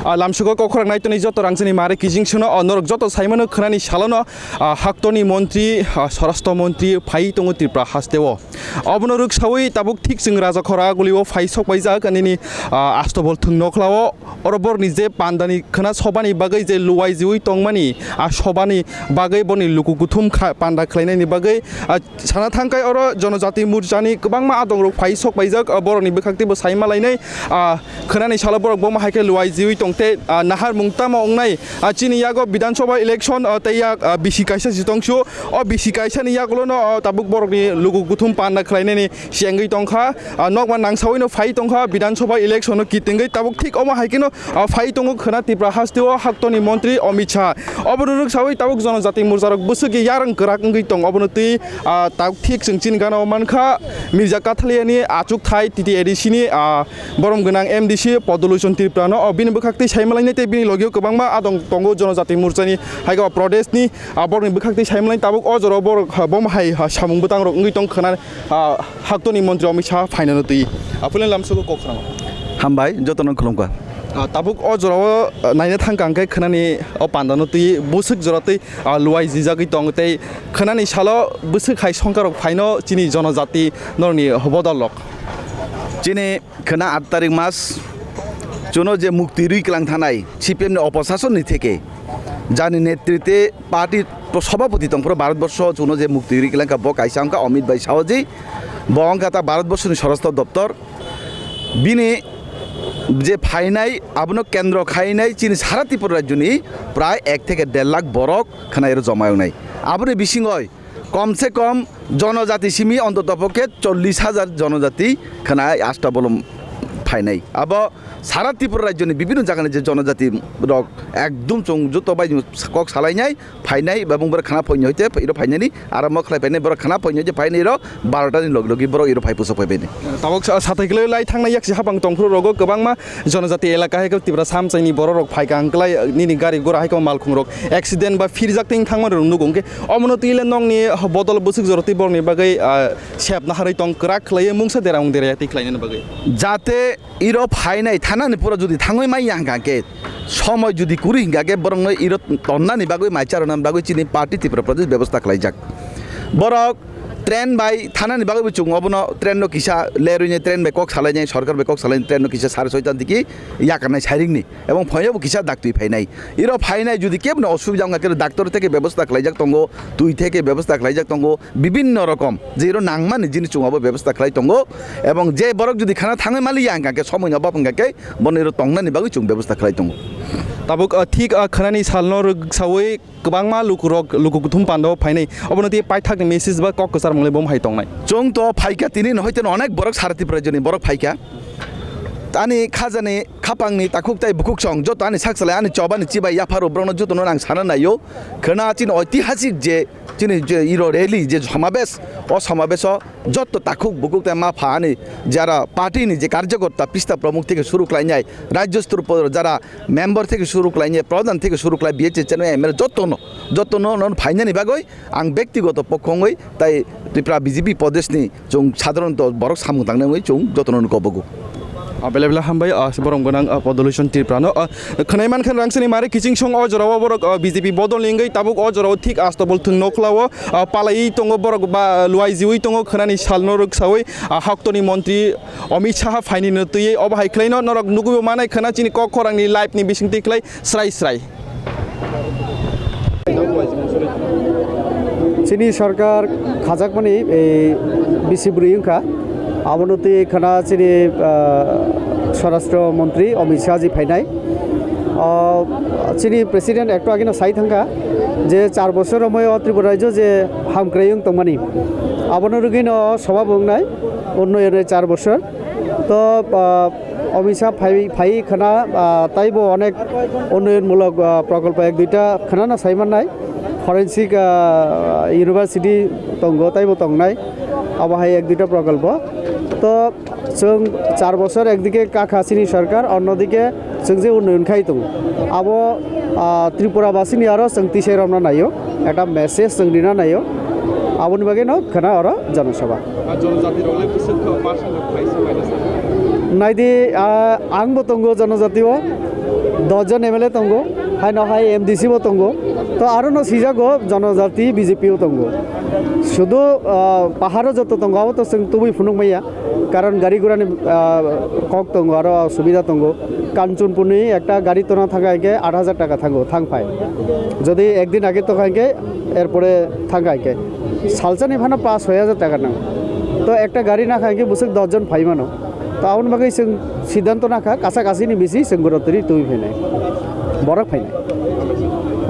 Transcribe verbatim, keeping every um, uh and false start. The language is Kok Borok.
Ah, lamsugo kokrok naitonwi joto rangchini mare kijing suno, oh, norok joto saimano khwnani salono, ah, haktorni montri, ah, swarashtra montri phai tongo Tripura hasteo. Obono rwksawi tabuk thik chwng Rajakhora gulio phai sokpaijak nini, ah, Astobol thwng nokhlao. Oro borni je pandani khwna sobani bagwi je luwai jiwi tongmani, ah, sobani bagwi borni luku kuthum kha-, panda khlainani bagwi, ah, Sana thangkai oro Jonojati Morchani kwbangma adongrok phai sok paijak, ah, borokni bwkhak teibo sai malainai, ah, khwnani salo borok bomo hai khe luai jiwi tong tei, ah, naharmung tamo wngnai, ah, chini yago Bidhan Sabha election, ah, tei yak, ah, bisi kaisa si tong su. O bisi kaisa ni yagulo no, ah, tabuk borokni luku kuthum panda khlainani sengwi tongkha, ah, nokma nangsawi no phai tongkha Bidhan Sabha election no kitingwi tabuk thik omo hai khe no, ah, phai tongo khwna Tripura hasteo haktorni montri Amit Shah. Obono rwksawi tabuk Jonojati Morcharok bwswk yarwng kwrak wngwi tong. Obono twi, ah, tabuk thik chwng chini gana o mankha Mirza Kathaliani achukthai T T A D C ni, ah, borom gwnang M D C Podolochon Tripura no. O bini bwkhak twi sai malainai tei bini logio kwbangma adong tongo Jonojati Morchani hai khe o protest ni, ah, borokni bwkhak twi sai malainai tabuk o jora o borok, ah, bomo hai, ah, samung bwtang rok wngwi tong khwna, ah, haktorni montri Amit Shah phainano twi. Aphulni lamsogo kok khwnama. Hambai, jotono khulumkha. Ah, tabuk o jorao, ah, naina thangkha hwnkhe khwnani o pandano twi bwswk jora twi, ah, luai jijagwi tong tei khwnani salo bwswk hai songkarok phaino chini jonojati norokni bodol rok. Chini khwna aat tarik mas chuno je mukti rwi kwlang thanai C P M ni opasasonni theke jani netrite party sobhapoti tongphuru Bharatborsho chuno je mukti rwi kwlang kha bo kaisa wngkha Amit Bhai Shahoji, bo wngkha ta Bharatborsho ni Swarashtra Doptor. Bini je phainai, abono kendro khainai chini sara Tripura rajyoni prai ek theke der lakh borok khwnairo joma wngnai. Aboni bisingoi kom se kom jonojati simi ontoto pokhe chollish hajar jonojati khwna Ashtabolom phainai. Abo sara Tripura rajyoni bibhinno jagani je jonojati rok ekdum chwng joto bai kok salainai, phainai, ebong borok khwna phainai hoite iro phainani, aramo khlai phainai, borok khwna phainai hoite phainai iro barota ni logi logi borok iro phai pusok phai baini. Tabuk sa-, satai kwlai lai thangnai yaksi hapang tongphuru rogo kwbangma jonojati elaka hai khe Tripura samchaini borok rok phai kang kwlai nini gari gora hai khe malkhung rok accident ba phirjak ting thangma rok nugo. Hwnkhe omono twi le nokni bodol bwswk jora twi borokni bagwi, ah, sep naharwi tong kwrak khlaiwi mungsa deramung deraya twi khlainani bagwi. Jate iro phainai thanani pura jodi thangwi manya hwnkha khe, somoi jodi kwrwi hwnkha khe, borokno iro tonnani bagwi, mai charwnani bagwi chini party Tripura Pradesh bebosta khlaijak. Borok train bai thanani bagwi bo chwng obono train no kisa lerwi nai, train bai kok salai nai, sorkar bai kok salai nai, train no kisa sare soita diki yakarnai sairing ni, ebong phoinai bo kisa daktwi phainai. Iro phainai jodi kebo no osubida wngkha khe, doctor theke bebosta khlaijak tongo, twi theke bebosta khlaijak tongo, bibinno rokom je iro nangmani jinis chwng abo bebosta khlai tongo, ebong je borok jodi khana thangwi maliya hwnkha khe, somoi no bap hwnkha khe, bono iro tongnani bagwi chwng bebosta khlai tongo. Tabuk, ah, thik, ah, khwnani salno rwksawi kwbangma lukurok, luku kuthum pandao phainai, obono tei paithakni message ba kok kwchar mwnglai bomo hai tongnai. Chwng to phaikha tini no hoite no onek borok sara Tripura rajyoni borok phaikha. Ani khajani khapangni takhuk tai bukhuk song joto ani sak salai ani choba ni chibai yapharo borokno jotono ang sana naio. Khwna chini oitihasik je chini je iro rally je samabesh, o samabesh o joto takhuk bukhuk tai ma pha ani jara party ni je karjakorta pista pramukh theke suru khlainai, rajya stor por jara member theke suru khlainai, pradhan theke suru khlai B H A chairman M L A jotono, jotono non phainani bagwi ang bektigoto pokhongwi tai Tripura B J P Pradesh ni chwng sadharanto borok samung tangnai wngwi chwng jotono kobogo. Ah, bele bele hambai, ah, borom gwnang, ah, Podolution Tripura no, ah, khwnai mankha rang sini mare kiching song o jorao borok, ah, B J P bodol ni wngwi tabuk o jorao thik Astobol thwng nokhlao, ah, palaiwi tongo borok ba luai jiwi tongo khwnani salno rwksawi, ah, haktorni montri Amit Shah phaini no twiwi obo hai khlaino norok nugwi manai khwna chini kok khorang ni live ni bising twi khlai srai srai. Chini sorkar khajakmani ei bisi bwrwi wngkha, abono twi khwna chini, ah, Swarashtra Montri Amit Shah ji phainai. O, chini President ekto agino sai thangkha je char bosor romoi o Tripura rajyo je hamkrayung tongmani, abono rwgwino soba bo wngnai unnoyone char bosor. To, ah, Omisa phai, phai khwna, ah, taibo onek unnoyonmulok, ah, prokolpo ek duita khwnano sai mannai. Forensic, ah, university tongo, taibo tongnai. Abo hai ek duita prokolpo. To chwng char bosor ekdike kakha chini sorkar, onnodike chwng je unnoyon khai tongo. Abo, ah, Tripura basini aro chwng tisai romna naio. Ekta message chwng rina naio. Aboni bagwi no khwna oro jonosabha. Ah, jonojati rok le bwswk kha, percent rok phaisa maina sa. Naidi, ah, ang bo tongo jonojati o. Dosh jon M L A tongo, haino hai M D C bo tongo. To aro no sijago jonojati B J P o tongo. Sudu, ah, paharo joto tongo, abo to chwng tubui phunuk maya. Karon gari gurani, ah, kok tongo, aro subida tongo. Kanchanpurni ekta gari tona thangkha hingke aat hajar taka thango, thang phai. Jodi ekdin age tongkha hingke, erpore thangkha hingke. Salsani phano paanch soi hajar taka nango. To ekta gari nakha hingke bwswk dosh jon phai mano. To aboni bagwi chwng siddhanto nakha, kasa kasini bisi chwng gura twi twi phainai. Borok phainai.